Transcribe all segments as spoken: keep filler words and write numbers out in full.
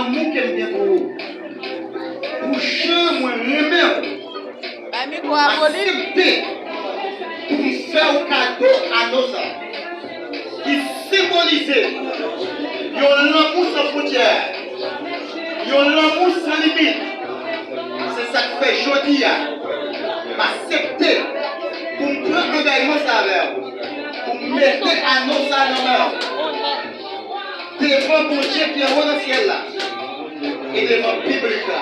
Lanmou ke m gen pou ou, pou jan mwen renmen w, m aksepte pou m fè w kado ano sa, ki senbolize yon lanmou san fwontyè, yon lanmou san limit. Se sa k fè jodi a, m aksepte pou m pran angajman sa avè w, pou m mete ano sa nan men w, devan Bondye ki anwo nan syèl la e devan piblik la.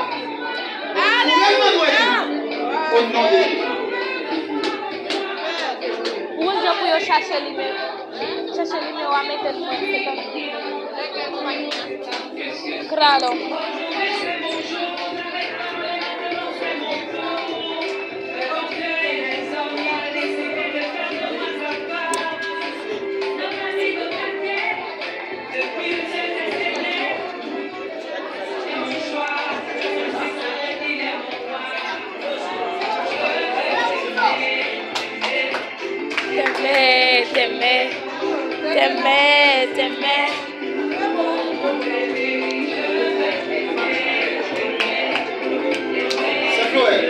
Ou rèl mwen dwèt ou, o non de Jezi. Ou konn jan pou yo chache nimewo. Chache nimewo a, mete l mwen, se tankou. Kralo. Tèmè, tèmè, tèmè, tèmè. Sè Florèt,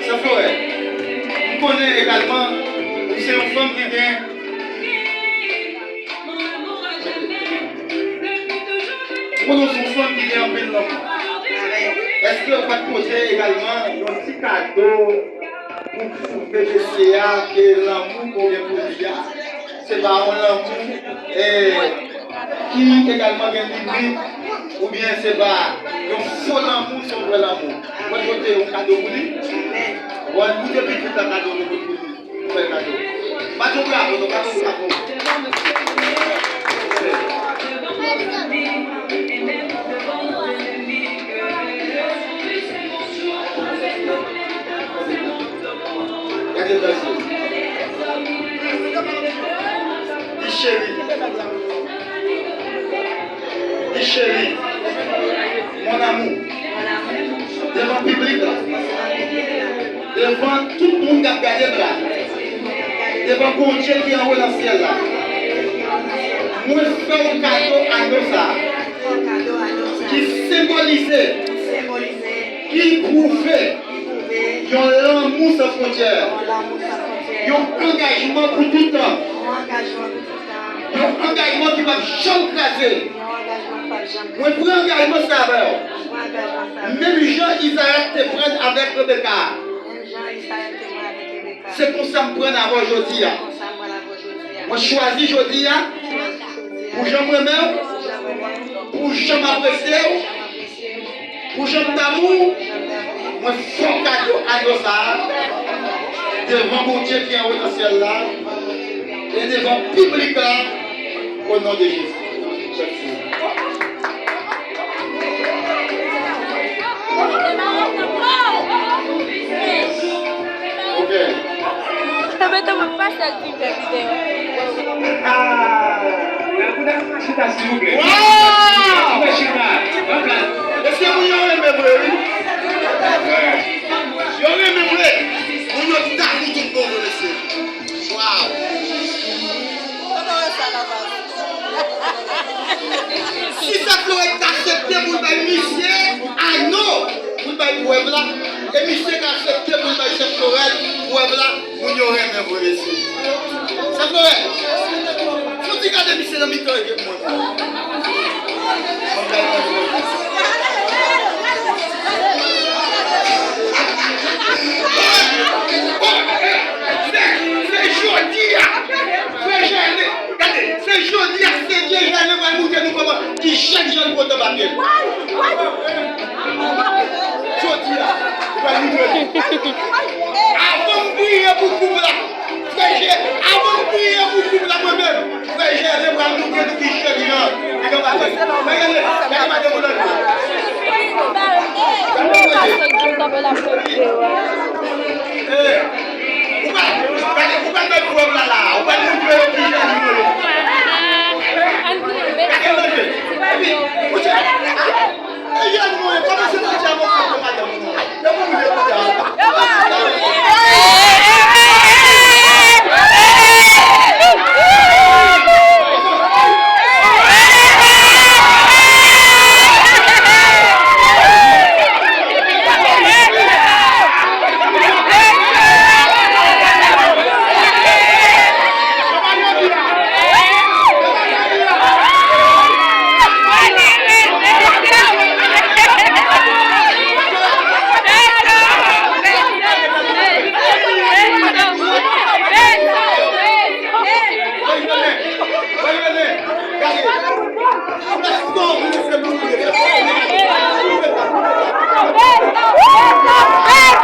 Sè Florèt, m konnen egalman ou se yon fanm ki gen Ou konnen w se yon fanm ki gen anpil lanmou. Èske w pa t poze egalman yon ti kado pou pwouve mesye a ke lanmou ke w gen pou li a, se pa yon lanmou, eh, ki egalman gen limit, oubyen se pa yon fo lanmou, se yon vrè lanmou? Ou pa t pote yon kado pou li? Bon, koute pitit la kado nou pote pou li. Fè kado. Bat yon bravo, non, bat yon bravo. Gade l nan je. Di cheri. Di cheri. Mon amour. Devan piblik la. Devan tout moun k ap gade m la. Devan Bondye ki anwo nan syèl la. Mwen fè w kado ano sa a, ki senbolize, ki pwouve yon lanmou san fwontyè, yon angajman pou tout tan, yon angajman ki p ap janm kraze. Mwen pran angajman sa avè w. Menm jan Izarak te pran l avèk Rebeka. Se konsa m pran l avè w jodi a. Mwen chwazi jodi a, pou jan m renmen w, pou jan m apresye w, pou jan m damou w, mwen fè w kado ano sa a, devan Bondye ki anwo nan syèl la, e devan piblik la, o non de Jezi. Ok. Mete mwen pase ak ti fè videyo. Ah! Chita, silvouplè. Wow! Chita, an plas. Mesye, moun yo renmen vre, wi. Yo renmen vre. Moun yo dakò tout bon vre, mesye. Wow! Kòman wè sa la, baz? Si Sè Florèt ta aksepte pou l bay misye ano, pou l bay prèv la, e misye ka aksepte pou l bay Sè Florèt prèv la, moun yo renmen vre, mesye. Sè Florèt, fè yon ti gade misye nan mitan je mwen. Se, se jodi a, frè Jèlen, gade, se jodi a, Senyè Jèlen pral montre nou kòman, ki jan, ki jan l pran tan papye l. Jodi a, li pral montre nou. Avan m priye pou koup la, frè Jè, avan m priye pou koup la mwen menm, frè Jèlen pral montre nou ki jan, ki jan, ki jan papye l. Gade, gade madanm ou la. Ou pa, gade, ou pa bay prèv la la. Ou pa montre yo ki jan li ye. Gade manje. Epi, ou di, e, e, e, kòmanse manje avè w, madanm ou. Yo pou manje kote a.